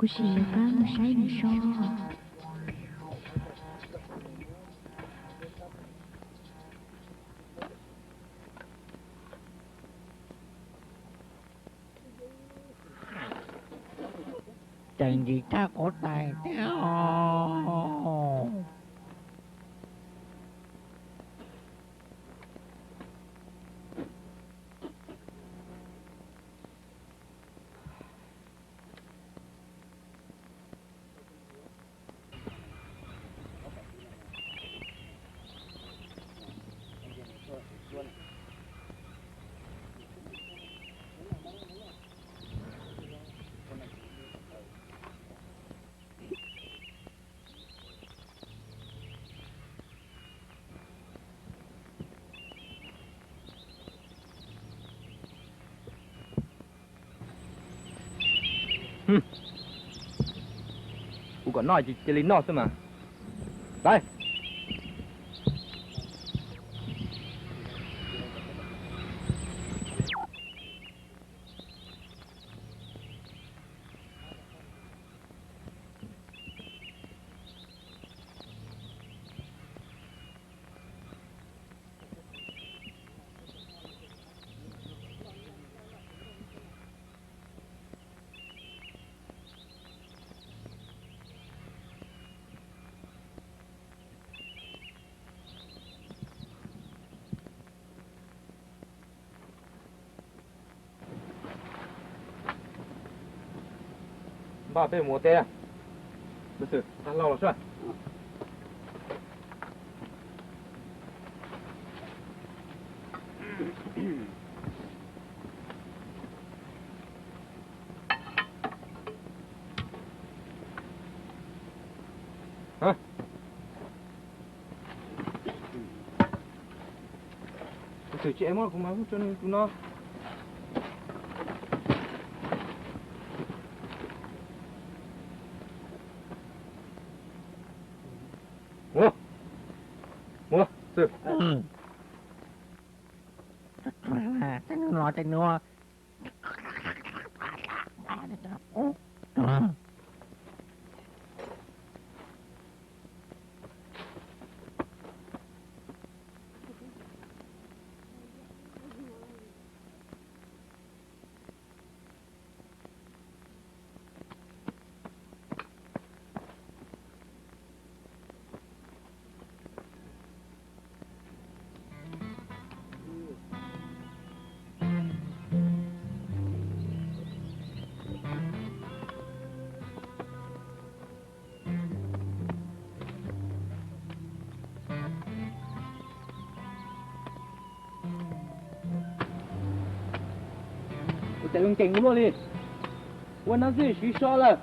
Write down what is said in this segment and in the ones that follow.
Kuv sim rov qab mus saib nws so. Tseem ntsim tshaj kuv tais thiab os. Kuv kom noj cia li noj xwb mas. Lawm. Npaj peb mus ua teb. Xwm, tag hlau los soj. Kuv tsis muab kuv mas mus tso nws tus no. Ua, ua, xwm. Txhob los tes nua. Ua cas zoo nkees ua luaj li, ua nab xwb siv so lawm.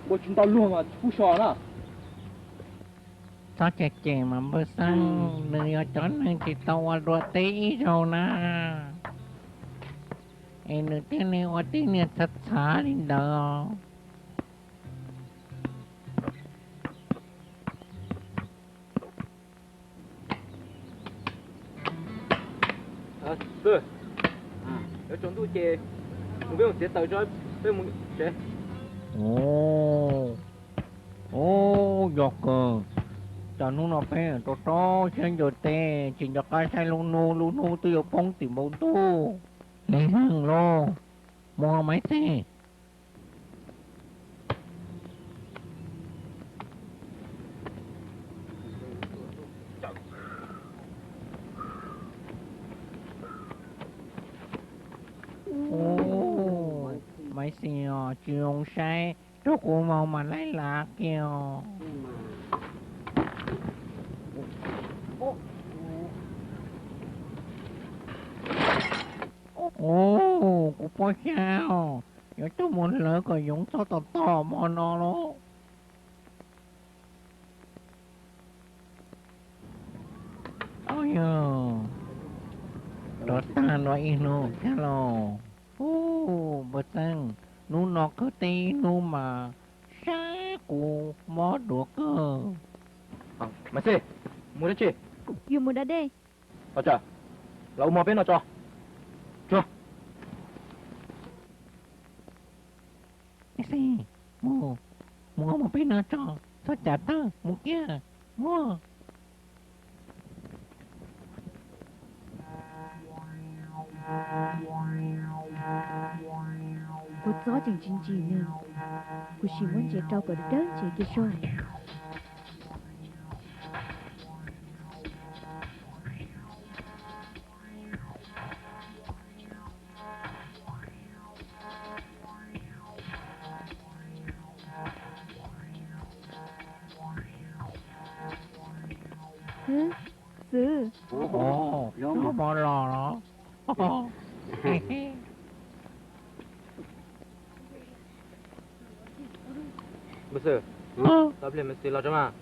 Ua tsis ntau luag mas tsis pub so na. Txhob cem cem mas npawg Xeeb, nws yog cov neeg tsis tau ua dua teb ib zaug na, es nws thiaj li ua tib niag txhav txhav li ntawd. Yuav tsaus ntuj ces mus peb mus txiav taws tso, peb mus tsev. Ub, yog kawg, cas hnub no peb rau rau siab ncua teb tsis nco qab saib lub hnub, lub hnub twb yuav poob tim npoo ntuj. Lig heev lauj, mus Maiv Xis. Ub, Maiv Xis os, tsis zoo saib, rau kuv mus mas laij lav kiag os. Ub, kuv pob xyab os, yuav coj mus hlawv kom yoov txhob tom tom hmo no lauj. Au yog, rov tag nrho ib hnub thiab lauj. Ub, npawg Xeeb, hnub no khawb teb ib hnub mas saib kuv mob duav kawg. Maiv Xis, mus dab tsi? Yus mus da dej. Los ua hmo peb noj tso. Tsuag. No tso, txhob cav tawg, mus kiag, muab. Kuv txob tseem tsis ntsim nws, kuv sim muab ntsev rau kom dawb ntsev kiag tso. Xwb, kuv mob los los. Npawg Xwm, tau pliag me xwm los tso mas.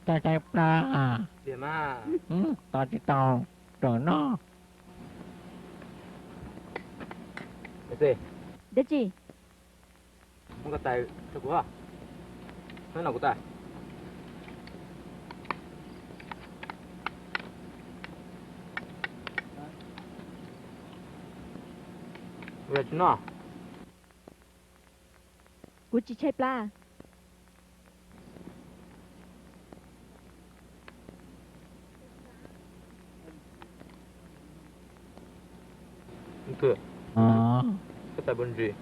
Tau cai pla. Pliag mas. Tau tsis tau, rawm noj. Dab tsi? Muab koj tais rau kuv, no kuv tais. Tsis noj. Kuv tsis tshaj plab. Koj tais puas ntsim?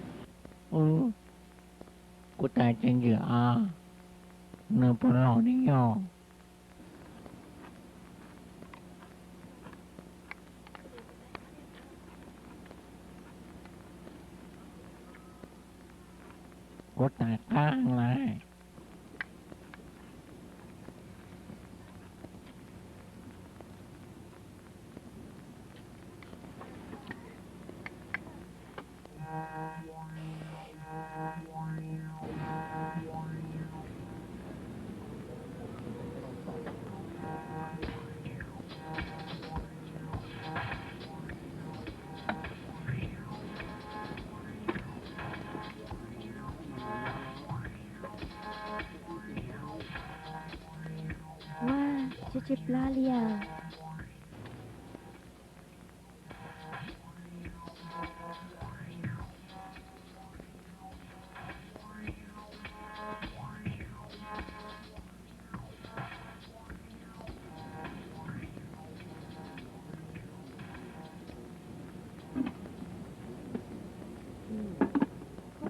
Kuv tais tsis ntsim a, nws puas los ne yog? Kuv tais qab lawm. Ua, tsis tshaj plab li as.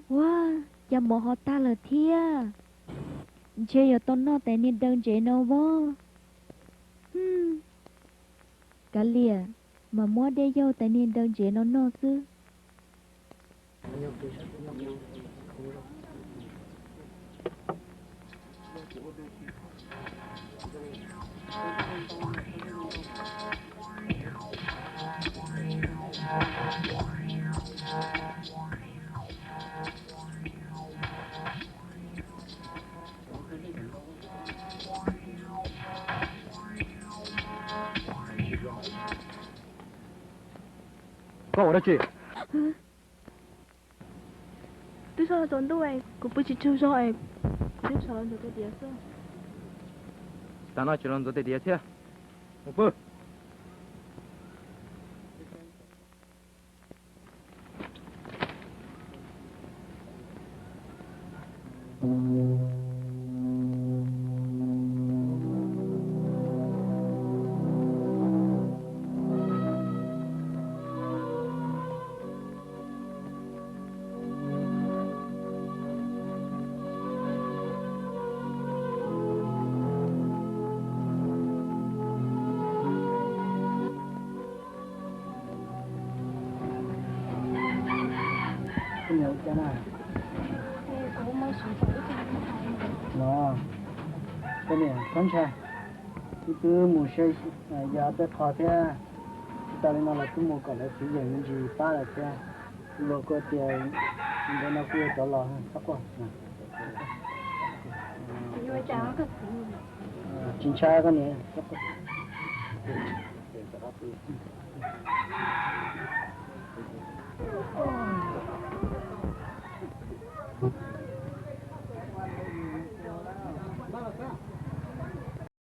Ua, cas mov ho tag lawm thiab. Ntshe yuav tau noj tais niag daw ntsev no vov. Kav liam, mas muab dej yaug tais niag daw ntsev no noj xwb. Koj ua dab tsi? Twb sawv los tsaus ntuj, kuv pw tsis tsaug zog, kuv twb sawv los ntxuav tais diav xwb. Tam no tseem los ntxuav tais diav thiab, mus pw. Koj niam ua cas na? No, koj niam, koj ntshai, wb twb mus saib yog tej qho thiab, tsis tas li no los twb mus kom lawv txiv yeem me ntsis pab lawm thiab. Luag kuj tias ntawm no kuj yuav rov los, txhob quaj. Tsis ntshai koj niam, txhob quaj.